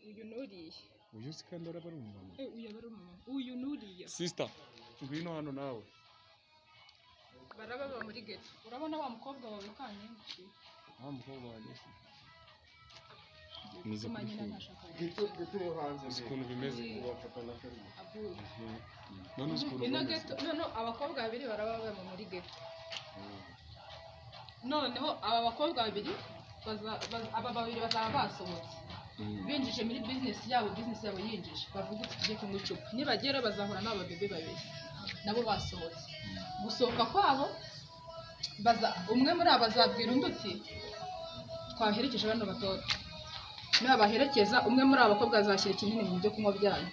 Uyu nuriya. Uyu si kandi araba ari umumama. Eh, uyu aba ari umumama, uyu nuriya. Sister, ngwino hano nawe. Baraba baba muri ghetto. Urabona wa mukobwa wawe kanyinshi. Wa mukobwa wanjye se Meze Gutuma kuri nyina filime. ntashaka. Ghetto, ghetto yo hanze. Uzi ukuntu bimeze? Wafata na filime. Abuye. None uzi ukuntu Ino bimeze? ghetto, none abakobwa babiri baraba baba muri ghetto. Noneho aba bakobwa babiri aba babiri bazaba basohotse, binjije muri business yabo, business yabo yinjije, bavuga uti: "Tujye kunywa icupa." Nibagera bazahura n'aba bebe babiri nabo basohotse. Gusohoka kwabo, baza umwe muri abo azabwira undi uti: "Twaherekeje bano batoto." Nibabaherekeza, umwe muri abo bakobwa azashyira ikinini mu byo kunywa byanyu.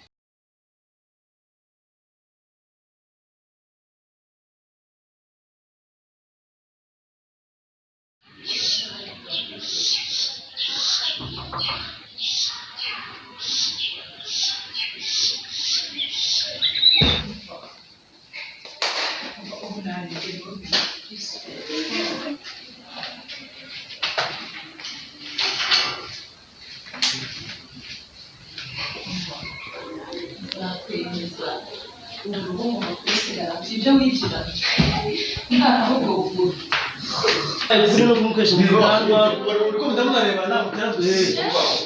Nakwemeza urugo mu kusigara ibyo wigira nta ahubwo buguru. Kuri no kumukoresha mu bwanwa.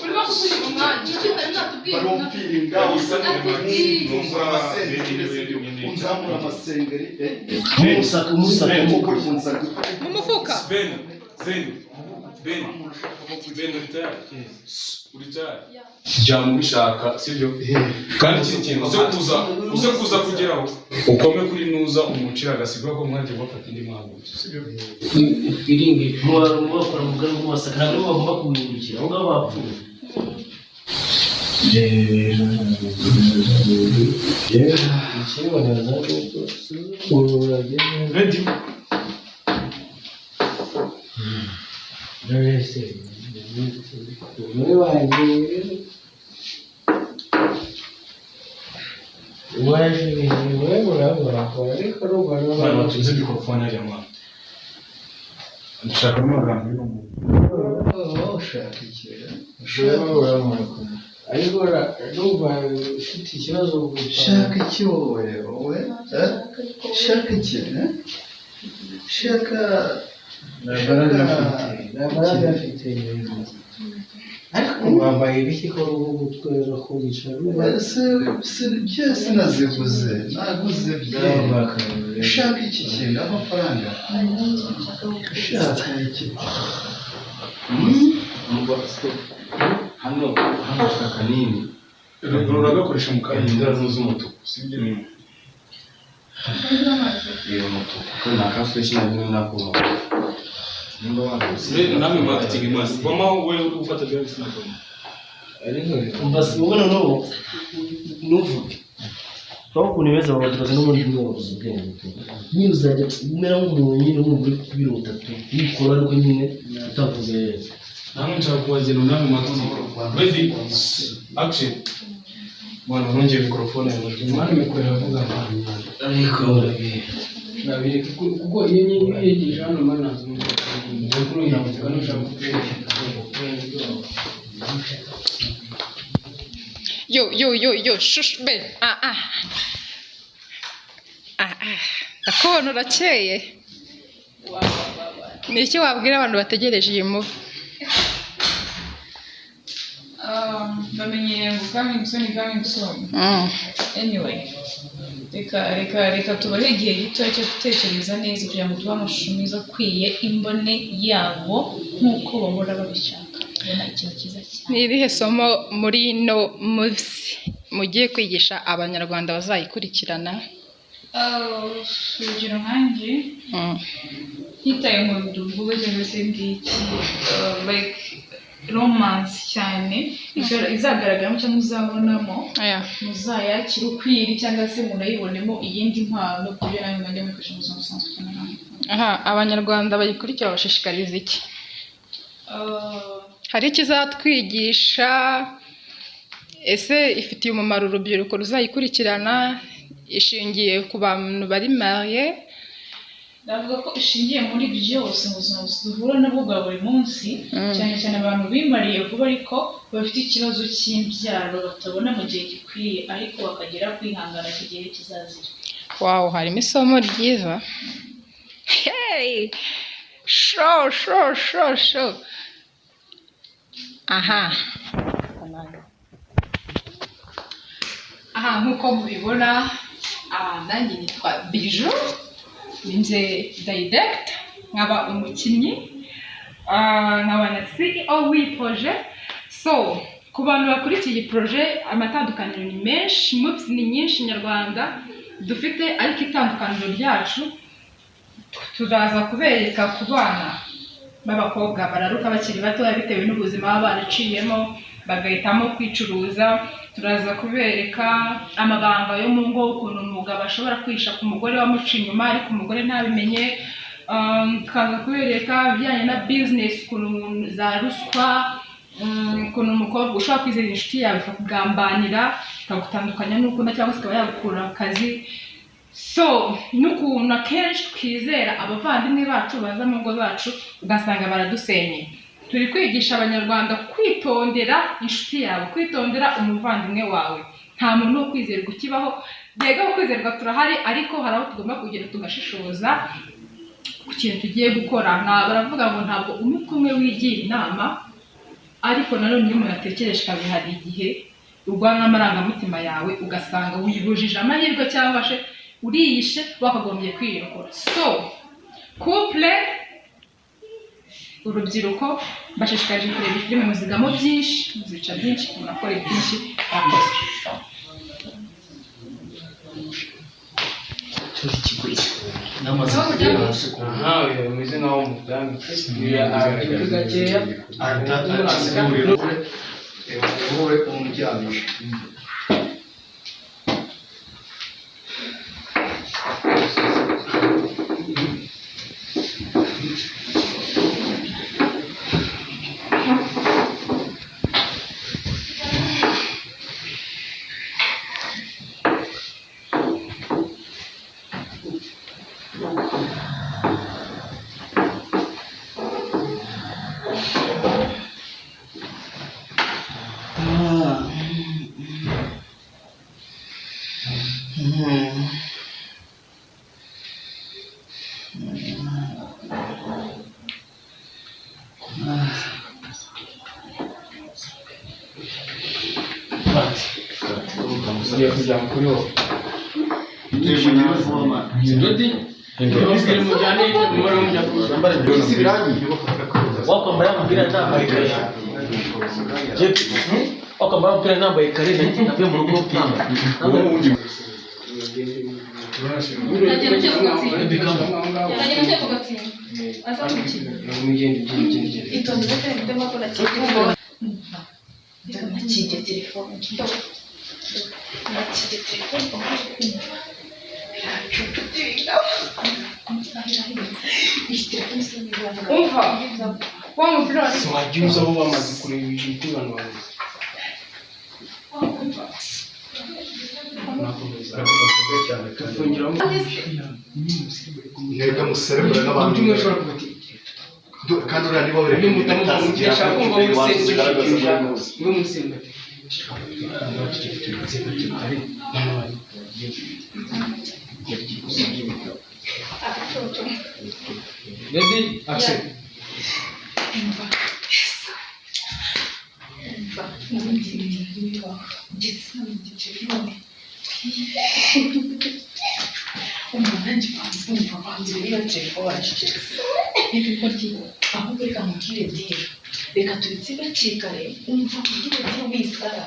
Urimo gusubiza umwanya icyo utari mwatubwiye. Barumpiringa usa. Ati Amasengeri, unzamura amasengeri. Umusaka, umusaka. Nk'uko uri kunsaka. Mu mufuka. Ben, Ben, Ben, Ben, uri tayari? Uri tayari? Jya mu bishaka, sibyo? Kandi ikindi kintu, uze kuza kugeraho ukome kuri nuza umucira agasiga ko mwagiye bafata indi mpamvu, sibyo? Twiringe mubakora mu bwanwa bw'umusaka, ntabwo aribo bagomba kuwihindukira, aho ngaho bapfuye. Ready? Umugore wanjye waje wowe urabona, ariko urumva. Mwana, watunze mikorofone hariya, mwana. Ndashaka amagambo y'umuntu. Ushaka ikintu ushaka, ariko urumva ufite ikibazo. Shaka iki wowe, wowe, eh? Shaka iki, eh? Shaka. Nta mbaraga afite, nta mbaraga afite. Ariko wambaye ibiki ko uruhu gutwera kubica? Se se byose naziguze, naguze bye. Shaka iki kintu, amafaranga. Shaka iki? Hano hano ushaka kanini. Uragakoresha mu kanya. Indabo z'umutuku, sibyo? Iyo umutuku ko nta ka fresh na rimwe nakubona nimba waguze. Namwe marketing man, vamo wowe uri gufata drugs na vamo. Umva si wowe, noneho ntuvuge aho ukuntu imeze, babadukaza n'ubundi niba wabuze ubwenge nyine uzajya umera nk'umuntu nyine wumva uri kubirota pe, wikora ariko nyine utavuze neza. Namwe nshaka kubagira namwe marketing. Ready, action. Mwana, nongeye mikorofone yawe, mwana, mikoro iravuga, mwana. Ariko Nabireka kuko iyo nyine uyegeje hano mana mukuru yavuga nushaka kubereka. Yo yo yo yo, shush be. Ah ah ah ah, ndakubona urakeye. Ni iki wabwira abantu bategereje iyi movie? Bamenyereye ngo coming soon, coming soon. Anyway, reka tubahe igihe gito cyo gutekereza neza kugira ngo tubahe amashusho meza akwiye imbone yabo nk'uko bahora babishaka, kubona ikintu cyiza cyane. Ni irihe somo muri ino movie mugiye kwigisha abanyarwanda bazayikurikirana? Urugero nkanjye, ntitaye ngo ndi umukobwa cyangwa se ndi iki, like romance cyane izagaragaramo cyangwa uzabonamo, muzayakire ukwiri cyangwa se munayibonemo iyindi mpano ku buryo nawe mwajya muyikoresha mu buzima busanzwe cyangwa nawe. Aha abanyarwanda bayikurikira bashishikariza iki? Hari ikizatwigisha? Ese ifitiye umumaro urubyiruko ruzayikurikirana? Ishingiye ku bantu bari marié? Navuga ko ishingiye muri byose mu buzima duhura nabwo bwa buri munsi, cyane cyane abantu bimariye vuba ariko bafite ikibazo cy'imbyaro batabona mu gihe gikwiye, ariko bakagera kwihangana igihe kizazira. Wow, harimo isomo ryiza. Hey, sho sho sho sho, aha aha, nk'uko mubibona, nanjye nitwa Biju, ninjye director, nkaba umukinnyi, nkaba na CEO w'iyi projet. So ku bantu bakurikiye iyi projet, amatandukaniro ni menshi, movies ni nyinshi nyarwanda dufite, ariko itandukaniro ryacu turaza kubereka ku bana b'abakobwa bararuka bakiri batoya bitewe n'ubuzima baba baraciyemo, bagahitamo kwicuruza. Turaza kubereka amabanga yo mu ngo, ukuntu umugabo ashobora kwihisha ku mugore wamuca inyuma ariko umugore ntabimenye. Tukaza kubereka ibijyanye na business, ukuntu umuntu za ruswa, ukuntu umukobwa ushobora kwizera inshuti yawe ikakugambanira, ikagutandukanya n'ukunda, cyangwa se ikaba yagukura akazi. So n'ukuntu akenshi twizera abavandimwe bacu baza mu ngo zacu ugasanga baradusenye. Turi kwigisha Abanyarwanda kwitondera inshuti yawe, kwitondera umuvandimwe wawe. Nta muntu wo kwizerwa ukibaho. Yego, kwizerwa turahari, ariko hari aho tugomba kugera tugashishoza ku kintu tugiye gukora. Nta baravuga ngo ntabwo umutwe umwe wigira inama, ariko nanone iyo umuntu atekereje kabiri, hari igihe urwana n'amarangamutima yawe ugasanga wibujije amahirwe cyangwa se uriyishe wakagombye kwirokora. So couple, urubyiruko, mbashishikarije kureba filime, muzigamo byinshi, muzica byinshi, murakora byinshi. Murakoze. Namaze kugera hasi ku Aha bimeze nkaho mutambitse arabyuka gakeya. Wowe umuryamisha. Ugiye kujya kuri wowe. Ndodi. Mujyane umubare mujya Isi birangiye. Wakwambara umupira nambaye kare. JP, wakwambara umupira nambaye kare, navuye mu rugo nambaye. Nakijya telefone, nakijya telefone, kumva Umva wa mupira wari Wajya uza aho bamaze kureba ibintu abantu bawe tufungiramo. Mwebwe muserebura n'abantu. Uburyo umwe ashobora kuba ati Kandi uriya niba wereka ndashaka kumva muri senti zigaragaza muri bose. muri muri senti. Ready, action. Ahubwo reka mubwire dira, reka tubitsinde hakiri kare. Umva mubwire dira, wisara,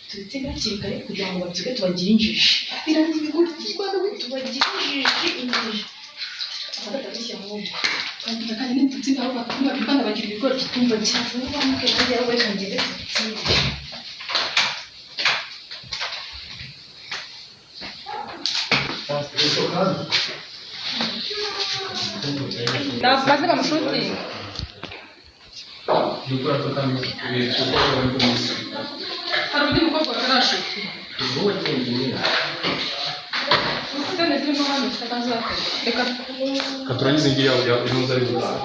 tubitsinde hakiri kare kugira ngo babyuke tubagire injiji. Birangiye ibigoryi bana we, tubagire injiji, injiji batabishya ahubwo. Kandi nitutsinda aho bakatuma bagira ibigoryi. Tumva cyane bamubwira nanjye ahubwo reka ngende tubitsinde. Baze bamushutinge. Hari undi mukobwa batarashutinga. Scene zirimo hano zitazakora. Reka Katurangize ngiyi yawe ya inoza ari gutaha.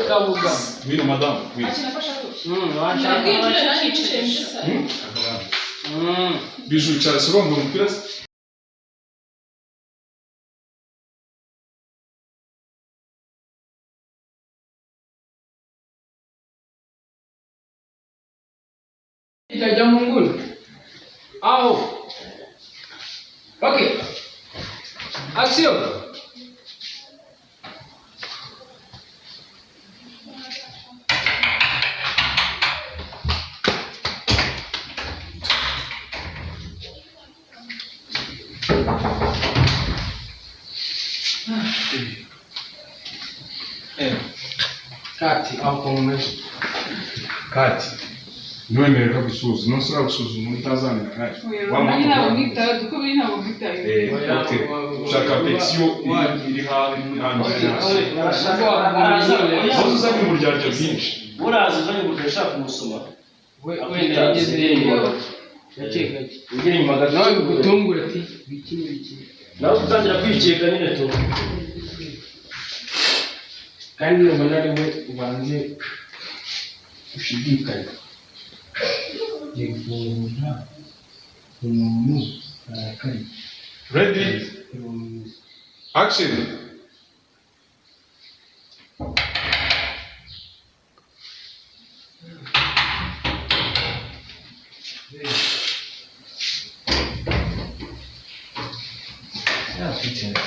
Kabuga. Ngwino madamu, ngwino. Akina afasha gutya. Nabwinjire nanjye nicaye muri salo. Biju icara se urumva umupira se? Itajya mu nguni. Aho. Okay. Action. Kati, aho kumwe. Kati. Ntiwemererwa gusuhuza, none se uragusuhuza umuntu utazamenya nkayo. Wa Nanjye muntu ntabwo mwitayeho kuko biri ntabwo mwitayeho. Okay. Shaka pexiyo iri hanze hasi. Waza uzanye uburyarya bwinshi. Uraza uzanye uburyo ushaka kumusoma. Wenda yageze inyuma. Gake gake. Ugera inyuma gato. Nawe bigutungura ati biki n'ibiki. Nawe utangira kwikeka nyine tu. Kandi nubona ari we ubanze ushidikanye. Ngiye gufungura umuntu arakaye. Ready? Action! Yeah, sweetheart.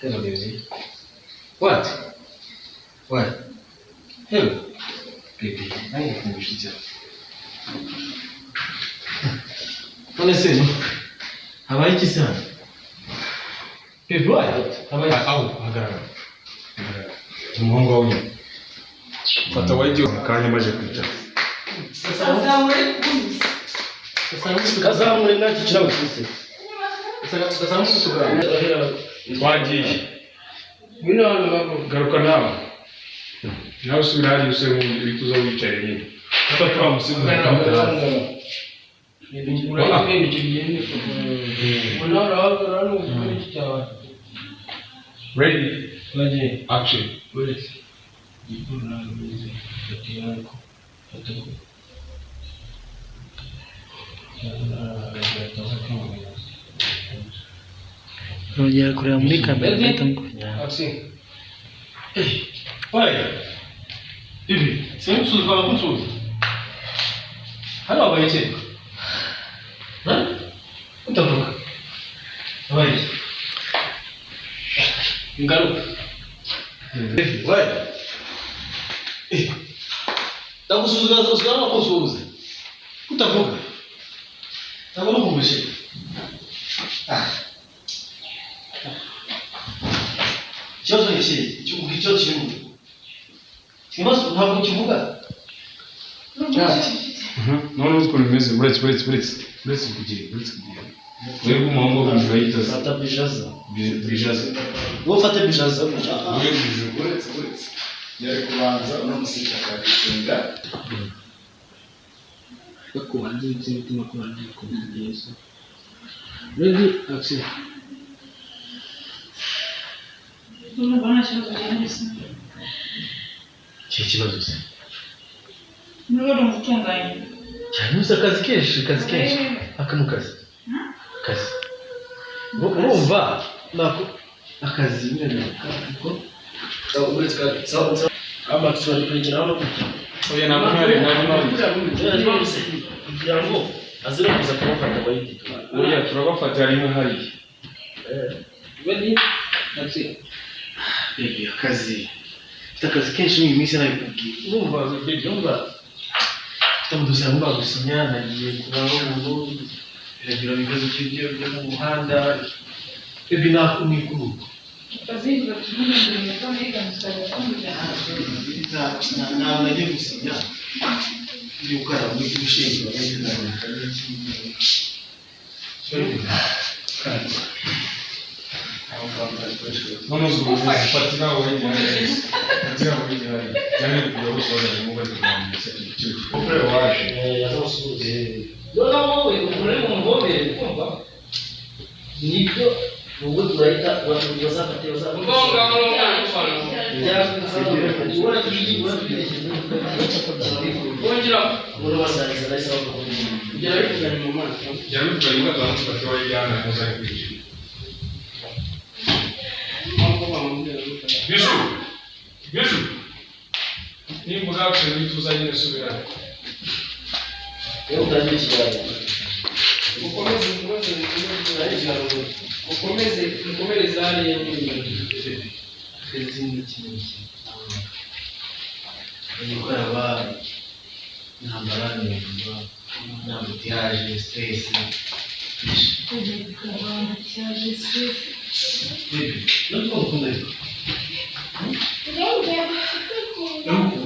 Hello, baby. What? What? Hello. Baby, nanjye kumvisha icyaha. None se, habaye iki se hano? Baby, why? Habaye iki? Aho, hagarara. Hagarara. Umuhungu wawe nyine. Fata wagiye mu kanya maje kwicara. Kazamure nacyo kirabo cyose. Kazamure tuganira. Twagiye. Ngwino hano babo. Garuka nawe. Nawe usubira hariya use uhita uza wicaye nyine. Fata wa musizi. Ready? Action. Nongera kureba muri kamera ngahita mukumenya. Why? Ibi, singusuhuza bakunsuhuza. Hano habaye iki? Ha? Utavuga. Habaye iki? Ngaruka. Ibi, why? Eh. Ndagusuhuza usigara bakunsuhuza. Utavuga. Ntabwo nukumvishe. Ah. Ikibazo ni ikihe? Ikibazo kiri mu Ikibazo ntabwo kivuga. None uzi ukuntu bimeze uretse uretse uretse uretse kugira uretse kugira wewe umuhungu w'ubujura yitaze Fata bijaza. Bijaza. Wowe ufate bijaza. Wewe bijuru. Uretse uretse yari kubanza uno musiki akabitinda. Kubanza ibitse imitima kubanza kubigezo. Ready, action. Urumva nta kibazo gihari se. Iki kibazo se. Niba uri umutunganye. Cyane uzi akazi kenshi, akazi kenshi. Aka ni kazi. Kazi. Urumva nako akazi nyine nako. Uretse kazi. Sawa sawa. Ama tushobora kurekera hano gutya. Oya ntabwo ntari ntabwo ntari. Kugira ngo azira kuza kumufata ngo yite. Oya turabafata rimwe hariya. Ready, action. Baby, akazi. Mfite akazi kenshi muri iyi minsi nabikubwiye. Urumva baby, urumva. Mfite amadosiye ngomba gusinya, nagiye kuraba umuntu, biragira ibibazo by'ibyo byo mu muhanda. Baby, nako ni kuruko. Ntabwo nagiye gusinya. Ndi gukaraba muri gushinga. None uzi ukuntu bimeze fata nawe wenyine hariya. Fata nawe wenyine hariya. Cyangwa kujya bose bazanye mu bari kuganira. Kure waje. Yazamusuhuza. Noneho wowe uri mu muhobere kumva. Ni Ubwo turahita bazafate Bijou Bijou nimba action uhita nyine subirana. Mukomeze mukomereze hariya nyine. Gukaraba intambara nta mutiyaje stress. Ndagukunda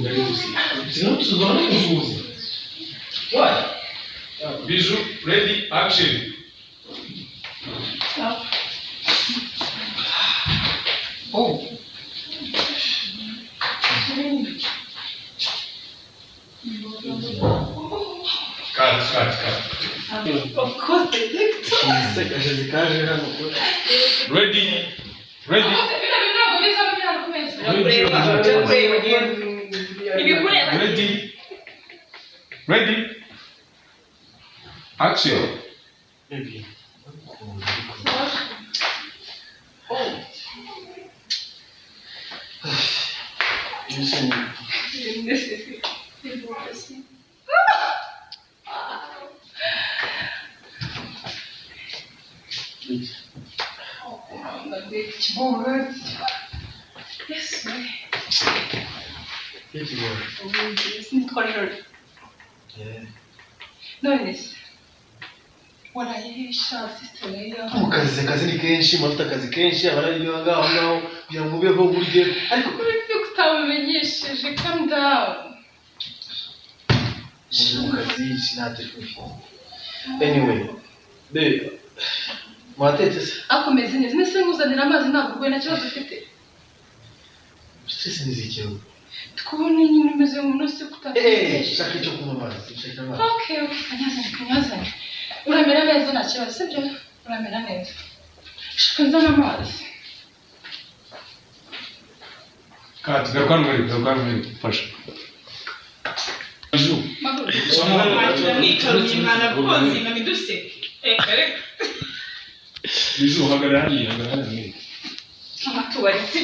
rero si Why? Bijou ready action. Oh. Cut cut cut. Of course they looked. Ready ready. Ready ready action. Baby. Oh. None se warayihisha sister Leya? Mu kazi akazi ni kenshi, mufite akazi kenshi, abararyo ngaho ngaho kugira ngo ubeho burye, ariko Uretse kutabimenyesheje, calm down. mu kazi nta telefone mfite. Anyway, babe, mwatetse se? Akomeze neza, nese nkuzanira amazi ntabwo urwaye nta kibazo ufite. Stress n'izikiwe. Tukubona nyine umeze nk'umuntu se kutabimenyesheje. Shaka icyo kunywa amazi, shaka amazi. Okay, okay, kanyazane, kanyazane. Uramera neza nta kibazo, sibyo? Uramera neza. Shaka nzana amazi. Cut, garuka hano muri, garuka hano muri, fasha. Bijou. Mwicaruye mwana rwose ngo ntiduseke. Reka reka. Bijou hagarara hariya, hagarara hariya. Amatubaritse.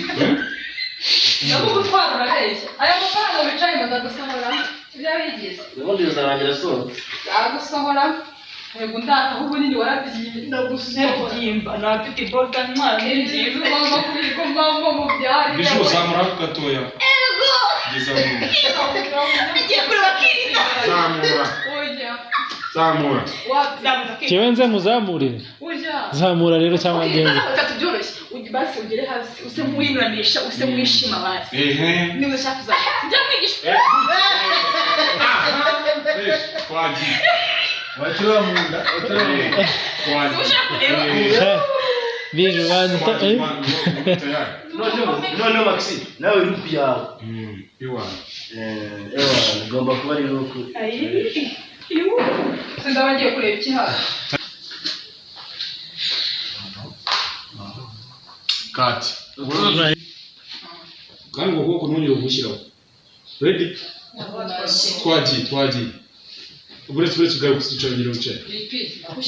Ndagutwara urabeshya. Aya mafaranga wicaye bazagusohora. Byabigize. Ubundi bizarangira asohotse. Bagusohora. Yego ndata ahubwo nini warabyimbye ndagusohora. Ndabyimba nafite iboga ntwara Nibyiza ugomba kubika ugomba mu byari. Bijou zamura gatoya. Ego. Geza mu. Agiye kureba kirina. Zamura. Oya. Zamura. Jewe nze muzamurire. Oya. Zamura rero cyangwa ngende. Reka tubyoroshye. Basi ugere hasi use nk'uwinuranisha use nk'uwishima basi. Ehe. Niba ushaka uzajya. Njya kwigisha. Twagiye. Wakira mu nda, wakira mu nda. Twagiye. Bijou banza Noneho Maxi, nawe look yawe. Iwa. Ewa, ugomba kuba ari look. Sindaba ngiye kureba iki hasi. Cut. Kandi ngo kuboko ntongere kugushyiraho. Ready? Twagiye, twagiye. Uretse uretse ugaruka ukicara ugira wicaye.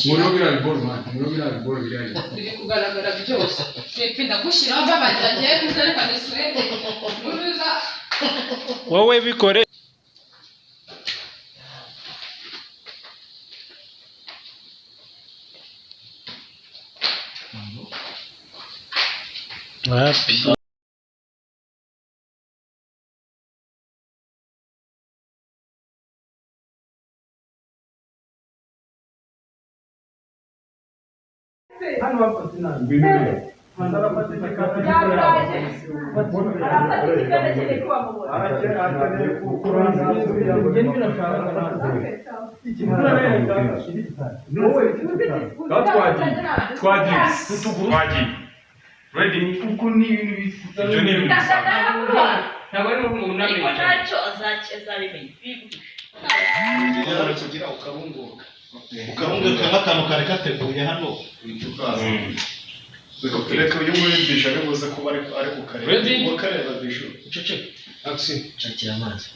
Muriho biriya biboro man, muriho biriya biboro biriya. Biri kugaragara byose. Pipi ndagushyiraho mbabarira ngiye kuzerekana iswete. Nuruza. Wowe bikore. Wapi? Hano bafata inama. Twagiye, twagiye. Ready? Kuko ni ibintu bisa. Ibyo ni ibintu bisanzwe. Ntabwo ari umuntu ariko ntacyo azabimenya. Kugira ukarunguka ukarunguka nk'akantu kari kateguye hano. Reka uyu nguyu Bijou ari buze kuba ari kukareba. Ready? Ukareba Bijou. Ceceka. Action. Shakira amazi.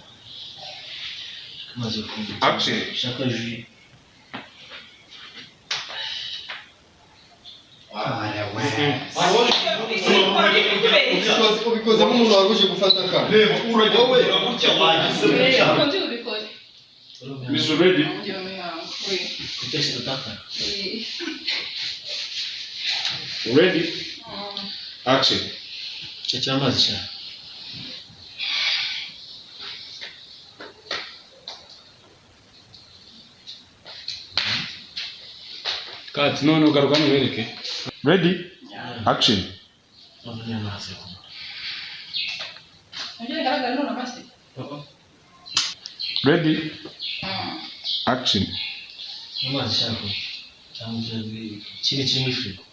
Amazi yo kunywa. Action. Shaka jus. Ubikoze nk'umuntu wari uje gufata akana. Reba urajya kugira gutya wagize gutya. Uko ubikore. Bijou ready? Ngiye mu mihango. Oui. Kutesha tutaka. Oui. Ready? Action. Shakira amazi sha. Cut. None ugaruka hano wereke. Ready? Action. None ni amazi yo kunywa. Nabyo bigaragara none amashyi. Ready? Action. Amazi shaka. Cyangwa ikindi kiri muri firigo.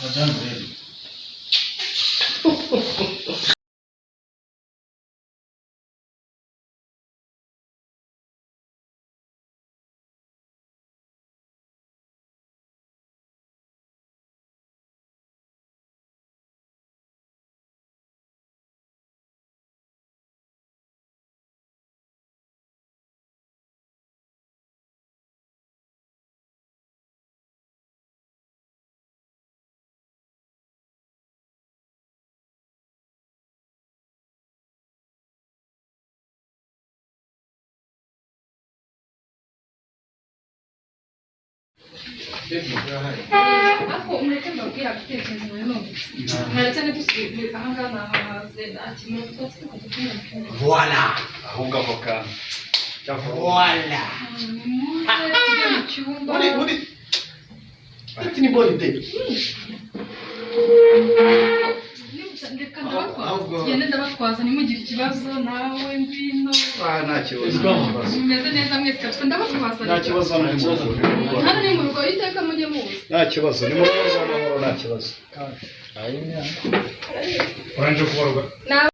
Madame ready. Ariko mureke mbabwire agatekerezo nari numvise. Mwaretse ntidusubire aha ngaha nahahaze nta kintu twatsi tukajya kunywa mu cyumba. Voila. Ahubwo ako kantu. Voila. Muze tujye mu cyumba. Uri uri. Ati ni bonne idée. Reka ndabatwaza. Tugende ndabatwaza ntimugire ikibazo nawe ngwino. Ah, nta kibazo. Mumeze neza mwese kabisa ndabatwaza. Nta kibazo hano ni mu rugo. Hano ni mu rugo iteka mujye muza. Nta kibazo ni mu rugo amahoro nta kibazo. Urangije kubaruka? Nawe.